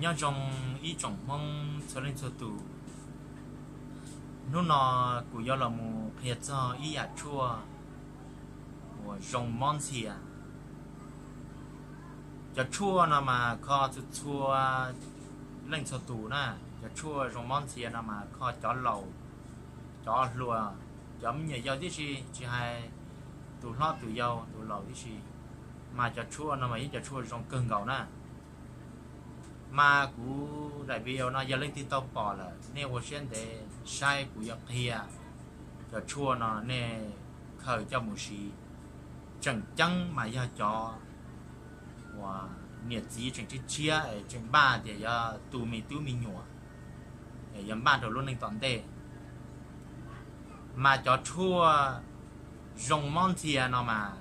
Nyob zoo ib tsoom Hmoob txhua leej txhua tus. Hnub no kuv yuav los mus qhia txog ib yam tshuaj uas zoo mob ntxhias. Cov tshuaj no mas kho txhua txhua leej txhua tus na. Cov tshuaj zoo mob ntxhias no mas kho cov laus, cov hluas, cov me nyuam yaus tib si, tsis hais tus hlob tus yau tus laus tib si, mas cov tshuaj no mas yog cov tshuaj zoo kawg nkaus na. Mas kuv daim video no yog leej twg tau pom lawm nej ua siab ntev saib kuv yuav qhia cov tshuaj no nej khaws coj mus siv. Tseem ceeb mas yog cov uas niam txiv tseem tshiab tshiab es tseem npaj tias yuav tu me tub me nyuam, yuav npaj rau lub neej tom ntej. Mas cov tshuaj zoo mob ntxhias no mas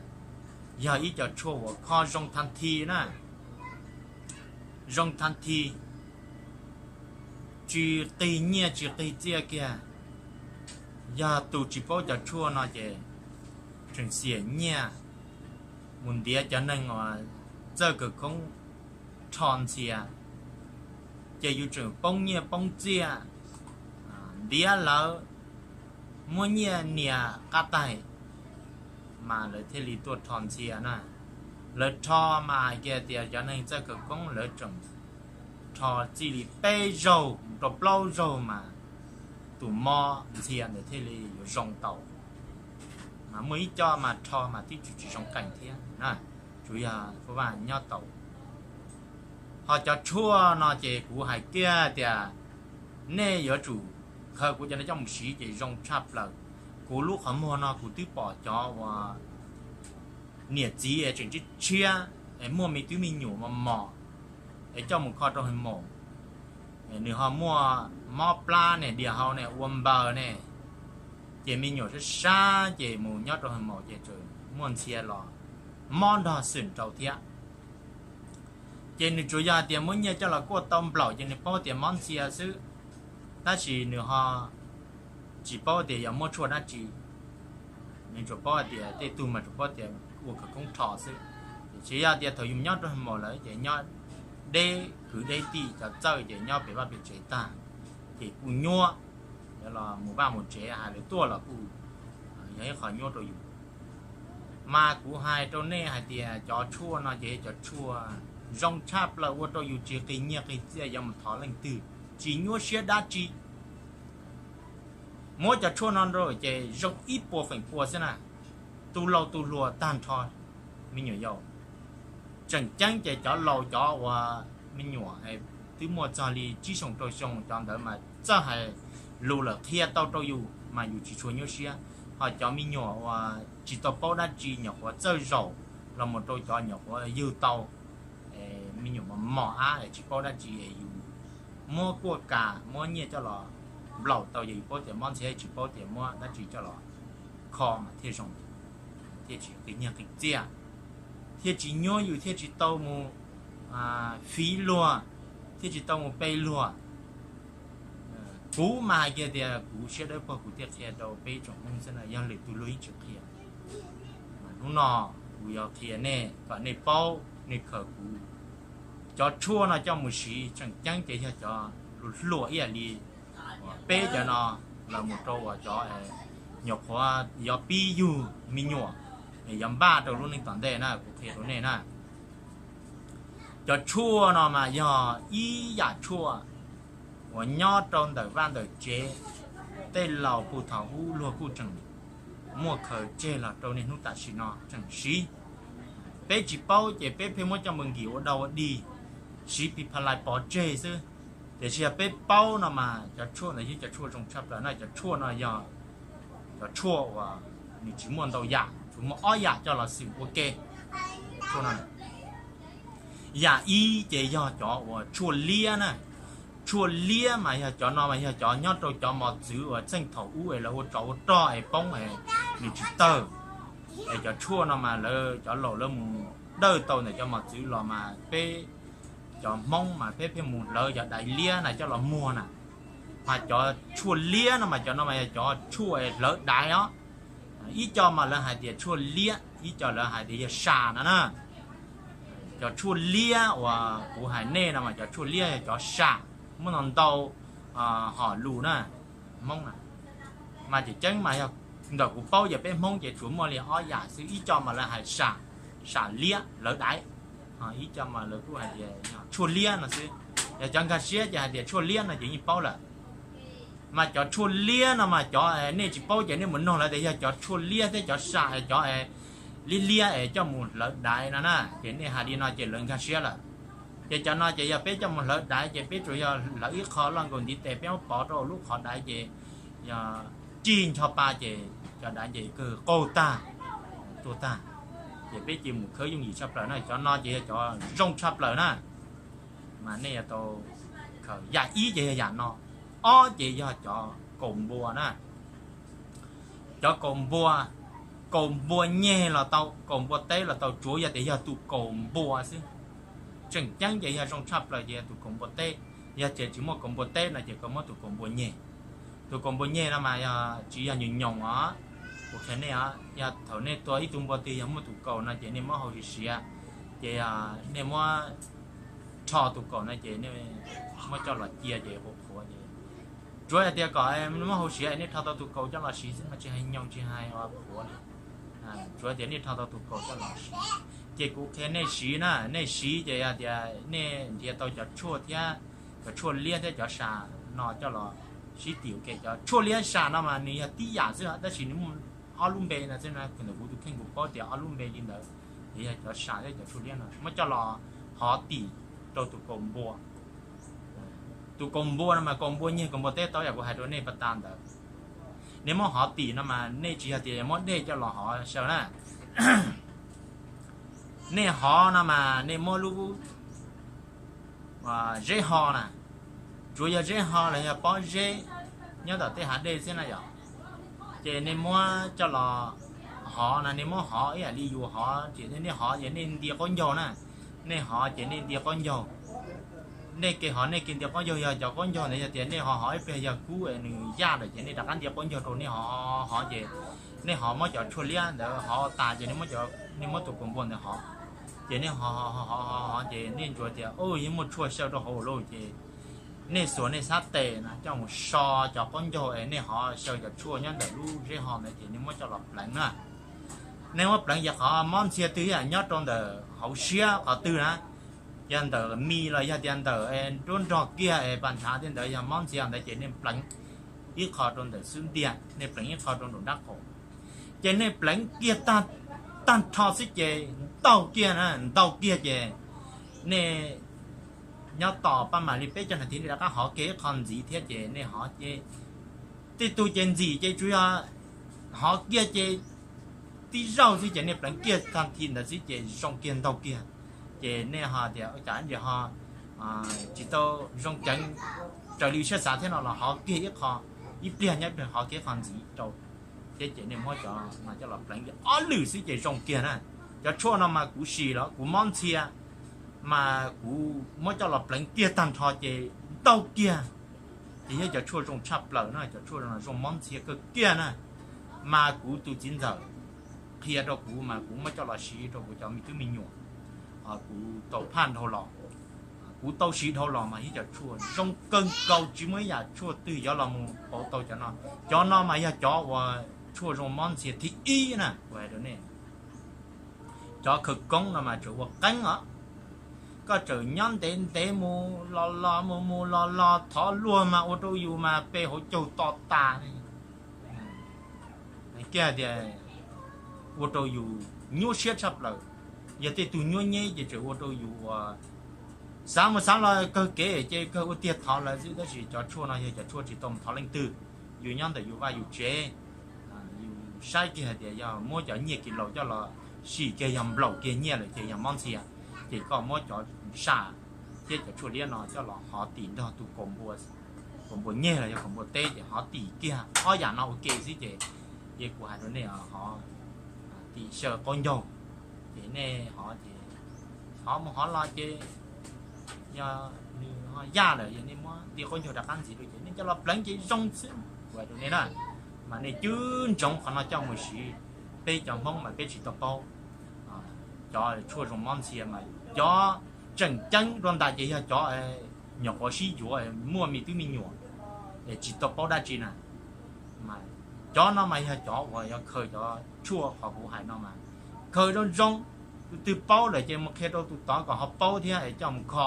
yog ib cov tshuaj uas kho zoo thas thi na, zoo thas thi, tsis qig nyiaj tsis qig txiaj kiag. Yog tus tsis paub cov tshuaj no ces tseem xiam nyiaj mus ntiav cov neeg uas txawj khawv koob rho ntxhias, ces yus tseem poob nyiaj poob txiaj, ntiav lawv, muab nyiaj nias qab taig, mas lawv thiaj li tuaj rho ntxhias na. Lawv rho mas hais kiag tias cov neeg txawj khawv koob lawv tseem rho txij li peb zaug mus rau plaub zaug mas tus mob ntxhias ntawd thiaj li yuav zoo tau. Mas muaj ib co mas rho mas twb tsis zoo qees thiab, tsuas yog vaj nyob tau. Ho cov tshuaj no ces kuv hais kiag tias nej yuav tsum khaws kuv cov no coj mus siv ces zoo tshaj plaws. Kuv lub qhov muag no kuv twb pom cov uas niam txiv es tseem tshiab tshiab es muaj me tub me nyuam mos mos es coj mus kho rau hauv maum, nws ho muaj mob plab ne, dias hau ne, ua npaws ne, ces me nyuam sab sab ces mus nyob rau hauv maum ces tseem muaj ntxhias los mob nrog xwm rau thiab. Ces nws tsuas yog hais tias muab nyiaj coj los kuaj tau nplaum ces nws paub tias mob ntxhias xwb, tab sis nws ho tsis paub tias yog muab tshuaj dab tsi. Nws tsuas paub hais tias tej tug mas tsuas paub tias ua khawv koob rho xwb. Ces tsis yog tias thaum yus nyob rau hauv maum lawm ces nyob deb kwv deb tij, cov txawj ces nyob pem vaj pem tsev tag, ces kuj nyuaj, los mus vaj mus tsev hais lawv tuaj los kuj yog ib qho nyuaj rau yus. Mas kuv hais rau nej hais tias cov tshuaj no ces cov tshuaj zoo tshaj plaws ua rau yus tsis qig nyiaj qig txiaj yuav mus thov leej twg, tsis nyuaj siab dab tsi. Muab cov tshuaj no rau ces zoo ib puas feem pua xwb na, tu laus tu hluas tag nrho, me nyuam yaus. Tseem ceeb ces cov laus cov uas me nyuam twb muaj txog li tsib xyoos rau xyoo cov ntawd mas txawj hais lus lawm qhia tau rau yus mas yus tsis tshua nyuaj siab. Ho cov me nyuam uas tsis tau paub dab tsi nyuam qhuav txawj zaum los mus rau cov nyuam qhuav yug tau, me nyuam mos mos ab es tsis paub dab tsi es yus muab kuaj kas muab nyiaj coj los nplaum tau ces yus paub tias mob ntxhias, tsis paub tias muab dab tsi coj los kho mas thiaj zoo, thiaj tsis qig nyiaj qig txiaj, thiaj tsis nyuaj yus thiaj tsis tau mus fiv luag, thiaj tsis tau mus pe luag. Kuv mas hais kiag tias kuv siab dawb paug kuv thiaj qhia rau peb tsoom Hmoob xwb na, yog lwm tus luag yeej tsis qhia. Hnub no kuv yuav qhia nej kom nej paub nej khaws kuv cov tshuaj no coj mus siv, tseem ceeb ces yog cov hluas hluas ib yam li peb cov no los mus rau uas cov nyuam qhuav yuav pib yug me nyuam, yuav npaj rau lub neej tom ntej na, kuv qhia rau nej na. Cov tshuaj no mas yog ib yam tshuaj uas nyob rau ntawm vaj ntawm tsev, tej laus kuj thaum ub luag kuj tseem muaj khaws tseg los rau niaj hnub tam sim no tseem siv. Peb tsis paub ces peb pheej muab coj mus nkim ua dog ua dig, siv pis pha lais pov tseg xwb. Tiam sis yog peb paub no mas cov tshuaj ntawd yog cov tshuaj zoo tshaj plaws na. Cov tshuaj no yog cov tshuaj uas nws tsis muaj ntau yam, tsuas muaj ob yam coj los xwm ua ke. Yam ib ces yog cov uas tshuaj liab na. Tshuaj liab mas yog cov no mas yog cov nyob rau cov mos txwv uas txheej thaum ub es lawv ua tsov ua rog es poob es nws tsis tawg. Es cov tshuaj no mas lawv cov laus lawv mus dawj tau ntawm cov mos txwv los mas peb cov Hmoob mas peb pheej mus hlawv cov daiv liab na coj los muag na. Mas cov tshuaj liab no mas cov no mas yog cov tshuaj hlawv daiv os. Ib co mas lawv hais tias tshuaj liab, ib co lawv hais tias yog sas no na. Cov tshuaj liab uas kuv hais nej no mas cov tshuaj liab yog cov sam, muaj ntau ntau hom lus na, Hmoob na. Mas tseem ceeb mas yog ntawm kuv paub ces peb Hmoob ces tsuas muaj li ob yam xwb, ib co mas lawv hais sam, sam liab lawv daiv, ib co mas lawv kuj hais tias tshuaj liab no xwb. Yog cov nkag siab ces hais tias tshuaj liab no ces yeej paub lawm. Mas cov tshuaj liab no mas cov nej tsis paub ces nej mus nug lawv tias yog cov tshuaj liab thiab cov sam, cov liab liab es coj mus hlawv daiv no na, ces nej hais li no ces lawv nkag siab lawm. Ces cov no ces yog peb coj mus hlawv daiv ces peb tsuas yog hlawv ib qho loj nkaus ntiv tes peb muab pov rau lub qhov daiv ces yog cig ncho pa ces cov daiv ces kawg qaug tag, tuag tag. Ces peb cia mus khawb yooj yim tshaj plaws na, cov no ces yog cov zoo tshaj plaws na. Mas nej yuav tau khaws, yam ib ces yog yam no, ob ces yog cov kaus npua na. Cov kaus npua, kaus npua nyeg los tau, kaus npua teb los tau, tsuav yog tias yog tus kaus npua xwb. Tseem ceeb ces yog zoo tshaj plaws ces yog tus kaus npua teb. Yog tias tsis muaj kaus npua teb no ces koj muab tus kaus npua nyeg. Tus kaus npua nyeg no mas yog tsis yog nyoos nyoos os. Kuv qhia nej os, yog thaum nej tua ib tug npua twg yog muaj tus kaus no ces nej muab hau siav siav, ces nej muab rho tus kaus no ces nej muab coj los cia ces qhuav qhuav ces, tsuav hais tias kom muab hau siav nej rho tau tus kaus coj los siv xwb mas tsis hais nyoos tsis hais ua qhuav li. Tsuav tias nej rho tau tus kaus coj los siv. Ces kuv qhia nej siv na, nej siv ces yog tias nej nrhiav tau cov tshuaj thiab, cov tshuaj liab thiab cov sam no coj los sib tim ua ke. Cov tshuaj liab sam no mas nws yog tib yam xwb tab sis nws muaj ob lub npe no xwb na, ntawm kuv tus kheej kuv paub tias ob lub npe li ntawd. Ces yog cov sam thiab cov tshuaj liab no muab coj los hov tim rau tus kaus npua. Tus kaus npua no mas kaus npua nyeg kaus npua teb tau yam kuv hais rau nej pas tas ntawd. Nej muab hov tim no mas nej tsis yog tias muab dej coj los hov xyaw na. Nej hov no mas nej muab lub zeb ho na, tsuav yog zeb ho los yog pob zeb nyob tom tej hav dej xwb na yom. Ces nej muab coj los hov no, nej muab hov ib yam li yus hov ces nej hov ces nej nti qaub ncaug na. Nej hov ces nej nti qaub ncaug. Nej kev hov nej kev nti qaub ncaug, yog cov qaub ncaug ntawd yog tias nej ho hov ib pliag yog kub nws yaj lawm ces nej rov qab nti qaub ncaug rau nej hov hov ces nej hov muab cov tshuaj liab ntawd hov tas ces nej muab tus kaus npua ntawd hov. Ces nej hov hov hov ces nej ntsuas tias yeej muaj tshuaj xyaw rau hauv lauj ces nej xuas nej xab tes no coj mus so cov qaub ncaug es nej hov xyaw cov tshuaj nyob ntawm lub zeb ho ntawd ces nej muab coj los pleev na. Nej muab pleev ces qhov mob ntxhias twg yam nyob rau ntawm hauv siab qhov twg na, yog ntawm mis los yog tias ntawm nruab nrog kiag es pas nthav tej ntawd yog mob ntxhias ntawd ces nej pleev ib qho rau ntawm xub ntiag, nej pleev ib qho rau nraum nrab qaum. Ces nej pleev kiag tag nrho xwb ces ntau kiag na, ntau kiag ces nej nyob tos paj mam li peb caug nas this nej rov qab hov kiag ib qho ntxiv thiab ces nej hov ces tej tug ces ntxim ces tsuas yog hov kiag ces tib zaug xwb ces nej pleev kiag tag nrho ntawd xwb ces zoo kiag ntau kiag. Ces nej ho tias ua cas ho tsis tau zoo ceev raws li siab xav thiab no los hov kiag ib qho, ib pliag nyob ib pliag hov kiag ib qho ntxiv rau thiab ces nej muab cov no coj los pleev ob lwm xwb ces zoo kiag na. Cov tshuaj no mas kuv sim los kuv mob ntxhia mas kuv muab coj los pleev kiag tag nrho ces ntau kiag. Ces yog cov tshuaj zoo tshaj plaws na, cov tshuaj no zoo mob ntxhia kawg kiag na. Mas kuv tus txiv ntxawm qhia rau kuv mas kuv muab coj los siv rau kuv cov me tub me nyuam, kuv tau phaj dhau los, kuv tau siv dhau los mas yog cov tshuaj zoo kawg nkaus tsis muaj ib yam tshuaj twg yuav los mus pauv tau cov no. Cov no mas yog cov uas tshuaj zoo mob ntxhia thib ib na kuv hais rau nej. Cov khawv koob no mas tseem ua qeeb os. Koj tseem nyob ntev ntev mus los los mus mus los los thov luag mas ua rau yus mas pe hauv caug to tas. Kiag tias ua rau yus nyuaj siab tshaj plaws. Yog tej tug nyuaj nyeb ces tseem ua rau yus uas xav mus xav los kawg kev ces kawg ua tiag thov lawv xwb, tab sis cov tshuaj no yog cov tshuaj tsis tau mus thov leej twg. Yus nyob ntawm yus vaj yus tsev, yus saib kiag hais tias yog muab cov nyiaj kiag laus coj los sim kiag yog nplaum kiag nyiaj lawm ces yog mob ntxhia, ces koj muab cov sam thiab cov tshuaj liab no coj los hov tim nrog tus kaus npua nyeg los yog kaus npua teb ces hov tim kiag ob yam no ua ke xwb ces, ces kuv hais rau nej hov tim xyaw qaub ncaug, ces nej hov ces hov mus hov los ces yog nws ho yaj lawm yog nej muab nti qaub ncaug rov qab ntxiv rau ces nej coj los pleev ces zoo xwb kuv hais rau nej na. Mas nej cwb ntsoov qhov no coj mus siv, peb cov Hmoob mas peb tsis tau paub cov tshuaj zoo mob ntxhia mas Cov tseem ceeb rau ntais ces yog cov nyuam qhuav sib yuav muaj me tub me nyuam es tsis tau paub dab tsi na. Cov no mas yog cov uas yog khaws cov tshuaj qhov kuv hais no mas khaws zoo zoo, tus twg paub lawm ces mus qhia rau tus tod kom ho paub thiab es coj mus kho,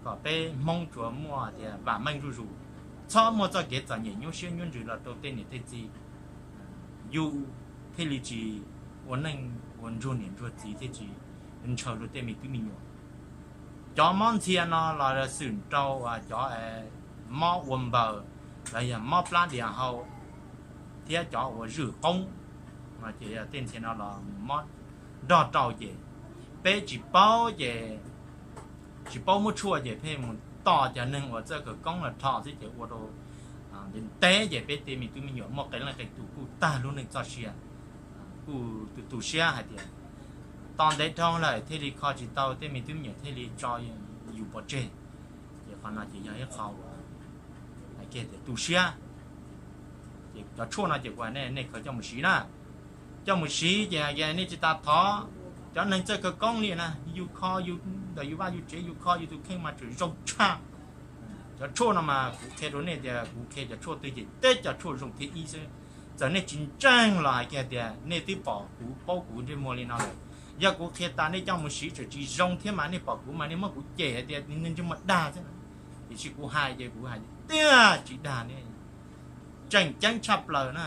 kom peb Hmoob tsuas muaj tias vam meej zuj zus, txhob muaj txoj kev txom nyem nyuaj siab nyuaj ntsws los rau tej niam tej txiv, yus thiaj li tsis ua neej ua ntsuag niam ntsuag txiv thiab tsis ntshaw luag tej me tub me nyuam. Cov mob ntxhia no los xwm rau cov mob ua npaws los yog mob plab dias hau thiab cov uas zwm qoob no ces yog tej ntxhia no los mob nrog rau ces peb tsis paub ces tsis paub muab tshuaj ces pheej mus tos cov neeg uas txawj khawv koob los rho xwb ces ua rau ntev ntev ces peb tej me tub me nyuam muaj qee leej qee tus kuj tag lub neej txoj sia, kuj tu tu siab hais tias tos ntev dhau lawm thiaj li kho tsis tau, tej me tub me nyuam thiaj li tso yus pov tseg. Ces qhov no ces yog ib qho uas hais kiag tias tu siab. Ces cov tshuaj no ces kuv hais nej, nej khaws coj mus siv na. Coj mus siv ces hais tias nej tsis tas thov cov neeg txawj khawv koob li na, yus kho yus ntawm yus vaj yus tsev, yus kho yus tus kheej mas tseem zoo tshaj. Cov tshuaj no mas kuv qhia rau nej tias kuv qhia cov tshuaj twg ces teb cov tshuaj zoo thiab ib xwb. Txawm nej tsis ntseeg los hais kiag tias nej twb pom kuv paub kuv ntsej muag li no lawm, yog kuv qhia tas nej coj mus siv tseem tsis zoo thiab mas nej pom kuv mas nej muab kuv cem hais tias ntsej muag dag xwb. Tiam sis kuv hais ces kuv hais tiag tsis dag ne. Tseem ceeb tshaj plaws na,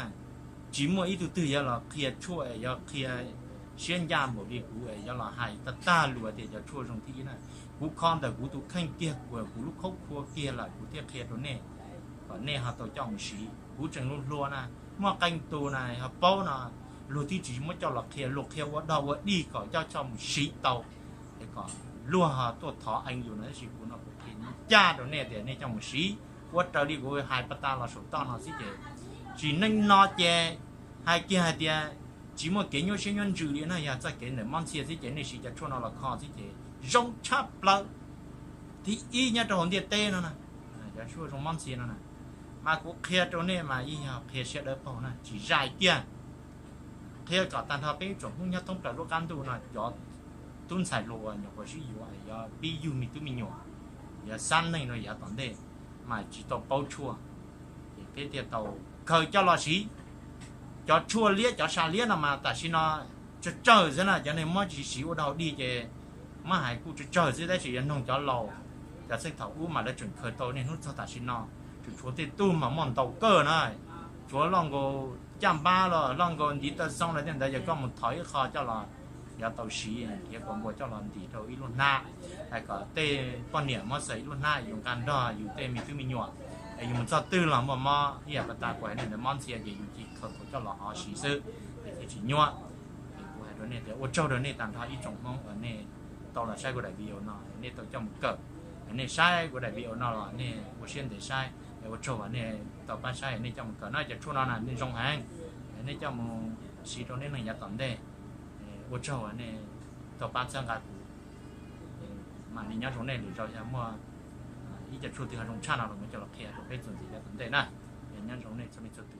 tsis muaj ib tug twg yuav los qhia tshuaj es yuav qhia siab ncaj npaum li kuv es yuav los hais tag tag lus tias cov tshuaj zoo thiab ib na. Kuv kho ntawm kuv tus kheej kiag, kuv lub khaub khua kiag lawm kuv thiaj qhia rau nej, kom nej ho tau coj mus siv. Kuv tseem hluas hluas na, muaj qee tus na ho paub no, luag twb tsis muab coj los qhia, luag qhia ua dog ua dig kom coj coj mus siv tau, es kom luag ho tuaj thov eev yus no. Tab sis kuv no kuv qhia ncaj rau nej tias nej coj mus siv, ua raws li kuv hais pas tas los saum toj no xwb ces tsim neej no ces hais kiag hais tias tsis muaj kev nyuaj siab nyuaj ntsws li na, yog txoj kev ntawm mob ntxhia xwb ces nej siv cov tshuaj no los kho xwb ces zoo tshaj plaws. Thib ib nyob rau hauv ntiaj teb no na, cov tshuaj zoo mob ntxhia no na, mas kuv qhia rau nej mas yeej yog qhia siab dawb paug na, tsis zais kiag. Qhia kom tag nrho peb tsoom Hmoob nyob thoob plaws lub qab ntuj no, cov tub ntxhais hluas uas nyuam qhuav sib yuav yuav pib yug me tub me nyuam, yuav xab neej rau yav tom ntej, mas tsis tau paub tshuaj, ces peb thiaj tau khaws coj los siv. Cov tshuaj liab cov sa liab no mas tam sim no tsawg tsawg xwb na, cov neeg muab tsis siv ua dog dig ces muab hais kuj tsawg tsawg xwb, tab sis yog noog cov laus, cov txheej thaum ub mas lawv tseem khaws tau niaj hnub txog tam sim no, tseem tshuav tej tug mas muaj ntau kawg na, tshuav loj nkaus caj npab los loj nkaus ntiv taw xoo los tej ntawd, yog koj mus thov ib qho coj los yuav tau siv, nrhiav kom npua coj los ntim rau ib lub hnab, hais kom tej poj niam muab xaws ib lub hnab yus nqa nrog yus tej me tub me nyuam, es yus mus txog twg los muaj mob ib yam pas tas kuv hais nej ntawd mob ntxhia ces yus cia li khaws kom coj los hov siv xwb, es thiaj tsis nyuaj. Es kuv hais rau nej tias ua tsaug rau nej tag nrho ib tsoom Hmoob uas nej tau los saib kuv daim video no, nej tau coj mus kawm, nej saib kuv daim video no los nej ua siab ntev saib, ua tsaug uas nej tau pab saib, nej coj mus kawm no, cov tshuaj no na nej zoo heev, nej coj mus siv rau nej neej yav tom ntej. Ua tsaug uas nej tau pab txhawb nqa kuv, mam li nyob zoo nej lwm zaus yog muaj ib co tshuaj twg ho zoo tshaj no los kuv coj los qhia rau peb txuas ntxiv yav tom ntej na. Nyob zoo nej txhua leej txhua tus.